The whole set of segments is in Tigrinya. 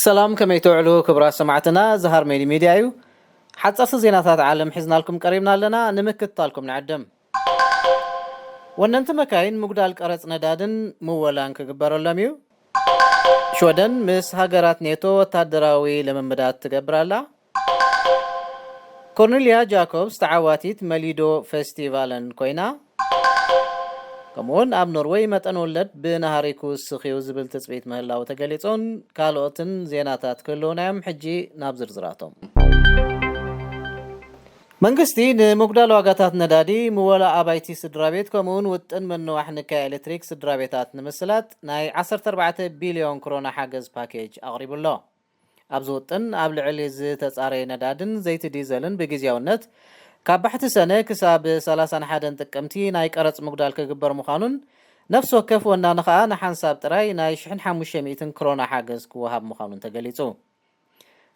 ሰላም፣ ከመይ ትውዕሉ ክቡራት ሰማዕትና? እዚ ሃርመኒ ሚድያ እዩ። ሓጸርቲ ዜናታት ዓለም ሒዝናልኩም ቀሪብና ኣለና፣ ንምክትታልኩም ንዕድም። ወነንቲ መካይን ምጉዳል ቀረጽ ነዳድን ምወላን ክግበረሎም እዩ። ሽወደን ምስ ሃገራት ኔቶ ወታደራዊ ልምምዳት ትገብር ኣላ። ኮርኔልያ ጃኮብስ ተዓዋቲት መሊዶ ፌስቲቫለን ኮይና። ከምኡውን ኣብ ኖርወይ መጠን ወለድ ብናህሪ ክውስኽ እዩ ዝብል ትጽቢት ምህላው ተገሊጹን ካልኦትን ዜናታት ክህልውና እዮም። ሕጂ ናብ ዝርዝራቶም። መንግስቲ ንምጉዳል ዋጋታት ነዳዲ፣ ምወላ ኣባይቲ ስድራ ቤት፣ ከምኡውን ውጥን ምንዋሕ ንካይ ኤሌክትሪክ ስድራ ቤታት ንምስላጥ ናይ ዓሰርተ ኣርባዕተ ቢልዮን ክሮና ሓገዝ ፓኬጅ ኣቕሪቡ ኣሎ። ኣብዚ ውጥን ኣብ ልዕሊ ዝተጻረየ ነዳድን ዘይቲ ዲዘልን ብግዜያውነት ካብ ባሕቲ ሰነ ክሳብ ሰላሳን ሓደን ጥቅምቲ ናይ ቀረጽ ምጉዳል ክግበር ምዃኑን ነፍሲ ወከፍ ወናኒ ኸኣ ንሓንሳብ ጥራይ ናይ ሽሕን ሓሙሽተ ሚእትን ክሮና ሓገዝ ክወሃብ ምዃኑን ተገሊጹ።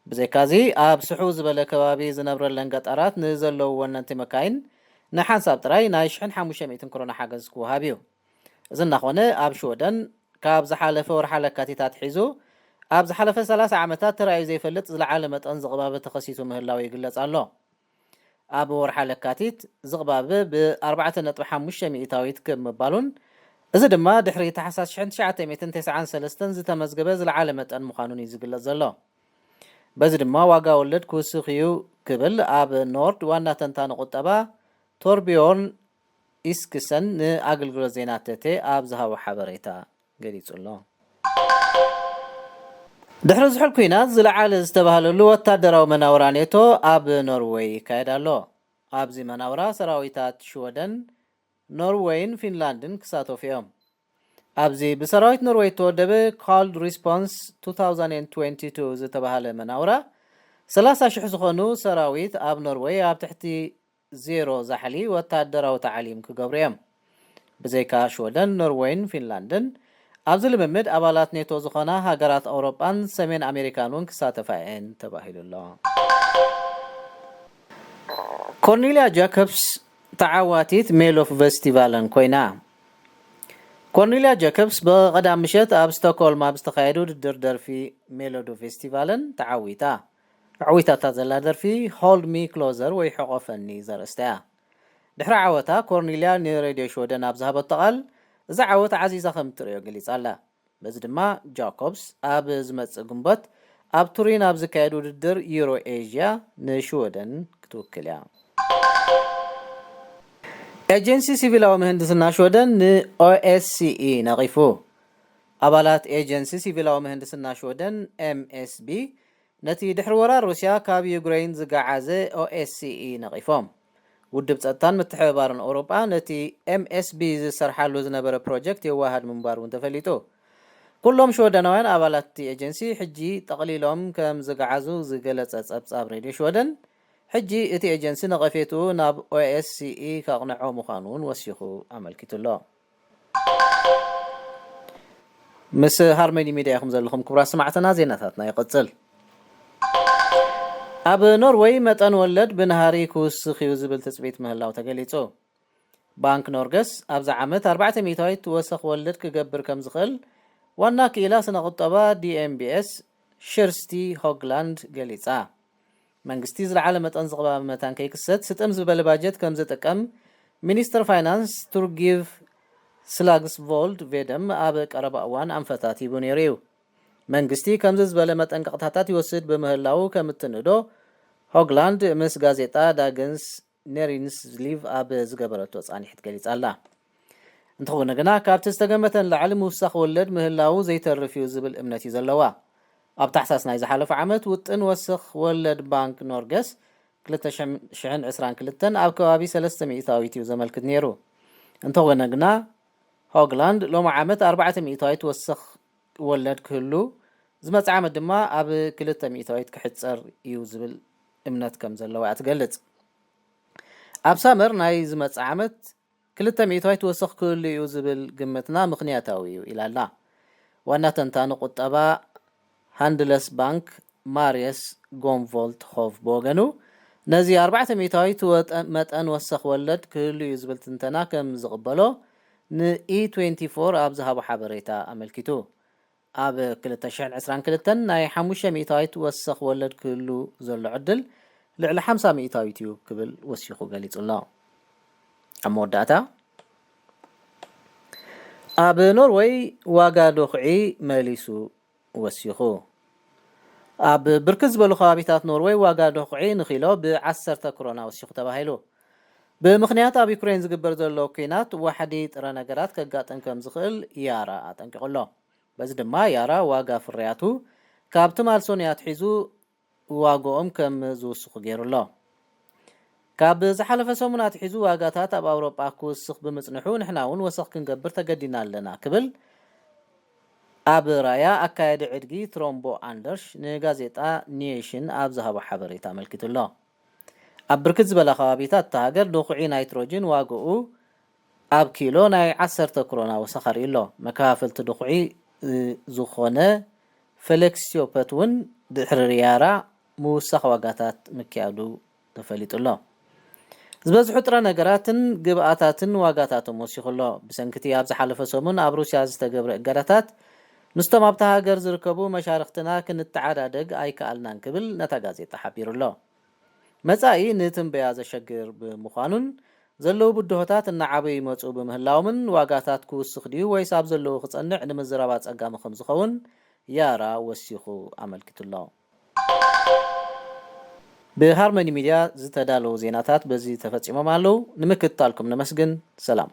ብዘይካዚ ኣብ ስሕው ዝበለ ከባቢ ዝነብረለን ገጠራት ንዘለዉ ወነንቲ መካይን ንሓንሳብ ጥራይ ናይ ሽሕን ሓሙሽተ ሚእትን ክሮና ሓገዝ ክወሃብ እዩ። እዚ እናኾነ ኣብ ሽወደን ካብ ዝሓለፈ ወርሓ ለካቲት ኣትሒዙ ኣብ ዝሓለፈ ሰላሳ ዓመታት ተራእዩ ዘይፈልጥ ዝለዓለ መጠን ዝቕባበ ተኸሲቱ ምህላው ይግለጽ ኣሎ። ኣብ ወርሓ ለካቲት ዝቕባበ ብ ኣርባዕተ ነጥቢ ሓሙሽተ ሚእታዊት ክብ ምባሉን እዚ ድማ ድሕሪ ታሕሳስ ሽሕን ትሽዓተ ሚእትን ተስዓን ሰለስተን ዝተመዝገበ ዝለዓለ መጠን ምዃኑን እዩ ዝግለጽ ዘሎ። በዚ ድማ ዋጋ ወለድ ክውስኽ እዩ ክብል ኣብ ኖርድ ዋና ተንታኒ ቁጠባ ቶርቢዮርን ኢስክሰን ንኣገልግሎት ዜና ተቴ ኣብ ዝሃቦ ሓበሬታ ገሊጹ ኣሎ። ድሕሪ ዝሑል ኲናት ዝለዓለ ዝተባህለሉ ወታደራዊ መናውራ ኔቶ ኣብ ኖርወይ ይካየድ ኣሎ። ኣብዚ መናውራ ሰራዊታት ሽወደን፣ ኖርወይን ፊንላንድን ክሳተፉ እዮም። ኣብዚ ብሰራዊት ኖርወይ እተወደበ Cold Response two thousand twenty-two ዝተባህለ መናውራ፣ ሰላሳ ሽሕ ዝኾኑ ሰራዊት ኣብ ኖርወይ ኣብ ትሕቲ ዜሮ ዛሕሊ ወታደራዊ ታዕሊም ክገብሩ እዮም። ብዘይካ ሽወደን፣ ኖርወይን ፊንላንድን፣ ኣብዚ ልምምድ ኣባላት ኔቶ ዝኾና ሃገራት ኣውሮጳን ሰሜን ኣሜሪካን እውን ክሳተፋ እየን ተባሂሉ ኣሎ። ኮርኔልያ ጃኮብስ ተዓዋቲት ሜሎ ፌስቲቫለን ኮይና። ኮርኔልያ ጃኮብስ ብቐዳም ምሸት ኣብ ስቶክሆልም ኣብ ዝተኻየደ ውድድር ደርፊ ሜሎዶ ፌስቲቫለን ተዓዊታ። ኣዕዊታታ ዘላ ደርፊ Hold Me Closer ወይ ሕቆፈኒ ዘርእስታ እያ። ድሕሪ ዓወታ ኮርኔልያ ንሬድዮ ሽወደን ኣብ ዝሃበቶ ቃል፣ እዛ ዓወት ዓዚዛ ከም እትርእዮ ገሊጻ ኣላ። በዚ ድማ ጃኮብስ ኣብ ዝመጽእ ግንቦት ኣብ ቱሪን ኣብ ዝካየድ ውድድር ዩሮ ኤዥያ ንሽወደን ክትውክል እያ። ኤጀንሲ ሲቪላዊ ምህንድስና ሽወደን ንኦኤስሲኢ ነቒፉ። ኣባላት ኤጀንሲ ሲቪላዊ ምህንድስና ሽወደን ኤምኤስቢ ነቲ ድሕሪ ወራር ሩስያ ካብ ዩክረይን ዝገዓዘ ኦኤስሲኢ ነቒፎም። ውድብ ጸጥታን ምትሕብባርን ኣውሮጳ ነቲ ኤምኤስቢ ዝሰርሓሉ ዝነበረ ፕሮጀክት የዋሃድ ምንባሩ እውን ተፈሊጡ። ኩሎም ሽወደናውያን ኣባላት እቲ ኤጀንሲ ሕጂ ጠቕሊሎም ከም ዝገዓዙ ዝገለጸ ጸብጻብ ሬድዮ ሽወደን፣ ሕጂ እቲ ኤጀንሲ ነቐፌትኡ ናብ ኦኤስሲኢ ከቕንዖ ምዃኑ እውን ወሲኹ ኣመልኪቱ ኣሎ። ምስ ሃርመኒ ሚድያ ኢኹም ዘለኹም ክቡራት ሰማዕትና፣ ዜናታትና ይቕጽል። ኣብ ኖርወይ መጠን ወለድ ብናህሪ ክውስኽ እዩ ዝብል ትጽቢት ምህላው ተገሊጹ። ባንክ ኖርገስ ኣብዚ ዓመት ኣርባዕተ ሚእታዊት ወሰኽ ወለድ ክገብር ከም ዝኽእል ዋና ክኢላ ስነ ቁጠባ ዲኤምቢኤስ ሽርስቲ ሆግላንድ ገሊጻ። መንግስቲ ዝለዓለ መጠን ዝቕባበ መታን ከይክሰት ስጥም ዝበለ ባጀት ከም ዝጥቀም ሚኒስትር ፋይናንስ ቱርጊቭ ስላግስቮልድ ቬደም ኣብ ቀረባ እዋን ኣንፈታት ሂቡ ነይሩ እዩ። መንግስቲ ከምዚ ዝበለ መጠንቀቕታታት ይወስድ ብምህላዉ ከም እትንእዶ ሆግላንድ ምስ ጋዜጣ ዳግንስ ኔሪንስ ሊቭ ኣብ ዝገበረቶ ጻኒሕት ገሊጻ ኣላ። እንተኾነ ግና፣ ካብቲ ዝተገመተ ንላዕሊ ምውሳኽ ወለድ ምህላዉ ዘይተርፍ እዩ ዝብል እምነት እዩ ዘለዋ። ኣብ ታሕሳስ ናይ ዝሓለፈ ዓመት፣ ውጥን ወስኽ ወለድ ባንክ ኖርገስ ክልተ ሽሕን ዕስራን ክልተን ኣብ ከባቢ ሰለስተ ሚእታዊት እዩ ዘመልክት ነይሩ። እንተኾነ ግና፣ ሆግላንድ ሎሚ ዓመት ኣርባዕተ ሚእታዊት ወስኽ ወለድ ክህሉ፣ ዝመጽእ ዓመት ድማ ኣብ ክልተ ሚእታዊት ክሕጸር እዩ ዝብል እምነት ከም ዘለዋ እያ ትገልጽ። ኣብ ሳመር ናይ ዝመጽእ ዓመት ክልተ ሚእታዊት ወሰኽ ክህሉ እዩ ዝብል ግምትና ምኽንያታዊ እዩ ኢላ ኣላ። ዋና ተንታኒ ቁጠባ ሃንድለስ ባንክ ማርየስ ጎምቮልት ሆቭ ብወገኑ፣ ነዚ ኣርባዕተ ሚእታዊት ወጠ-፣ መጠን ወሰኽ ወለድ ክህሉ እዩ ዝብል ትንተና ከም ዝቕበሎ ንኢ ትዌንቲ ፎር ኣብ ዝሃቦ ሓበሬታ ኣመልኪቱ። ኣብ ክልተ ሽሕን ዕስራን ክልተን ናይ ሓሙሽተ ሚእታዊት ወሰኽ ወለድ ክህሉ ዘሎ ዕድል ልዕሊ ሓምሳ ሚእታዊት እዩ ክብል ወሲኹ ገሊጹ ኣሎ። ኣብ መወዳእታ፣ ኣብ ኖርወይ ዋጋ ዶኽዒ መሊሱ ወሲኹ። ኣብ ብርክት ዝበሉ ከባቢታት ኖርወይ ዋጋ ዶኽዒ ንኪሎ ብዓሰርተ ክሮና ወሲኹ ተባሂሉ። ብምኽንያት ኣብ ዩክሬን ዝግበር ዘሎ ኲናት ዋሕዲ ጥረ ነገራት ከጋጥም ከም ዝኽእል ያራ ኣጠንቂቑ ኣሎ። በዚ ድማ ያራ ዋጋ ፍርያቱ ካብ ትማል ሶንያ ኣትሒዙ ዋጋኦም ከም ዝውስኹ ገይሩ ኣሎ። ካብ ዝሓለፈ ሰሙን ኣትሒዙ ዋጋታት ኣብ ኣውሮጳ ክውስኽ ብምጽንሑ ንሕና እውን ወሰኽ ክንገብር ተገዲና ኣለና ክብል ኣብ ራያ ኣካያዲ ዕድጊ ትሮምቦ ኣንደርሽ ንጋዜጣ ኔሽን ኣብ ዝሃቦ ሓበሬታ ኣመልኪቱ ኣሎ። ኣብ ብርክት ዝበላ ከባቢታት እታ ሃገር ዱኹዒ ናይትሮጅን ዋጋኡ ኣብ ኪሎ ናይ ዓሰርተ ክሮና ወሰኽ ኣርእዩ ኣሎ። መከፋፈልቲ ዱኹዒ ዝኾነ ፈለክሲዮፐት እውን ድሕሪ ርያራ ምውሳኽ ዋጋታት ምክያዱ ተፈሊጡ ኣሎ። ዝበዝሑ ጥረ ነገራትን ግብኣታትን ዋጋታቶም ወሲኹ ኣሎ። ብሰንክቲ ኣብ ዝሓለፈ ሰሙን ኣብ ሩስያ ዝተገብረ እገዳታት ምስቶም ኣብታ ሃገር ዝርከቡ መሻርክትና ክንተዓዳደግ ኣይከኣልናን ክብል ነታ ጋዜጣ ሓቢሩ ኣሎ። መጻኢ ንትንበያ ዘሸግር ብምዃኑን ዘለዉ ብድሆታት እናዓበዩ ይመጹ ብምህላዎምን ዋጋታት ክውስኽ ድዩ ወይስ ኣብ ዘለዉ ክጸንዕ ንምዝራብ ኣጸጋሚ ከም ዝኸውን ያራ ወሲኹ ኣመልኪቱ ኣሎ። ብሃርመኒ ሚድያ ዝተዳለዉ ዜናታት በዚ ተፈጺሞም ኣለዉ። ንምክትታልኩም ነመስግን። ሰላም።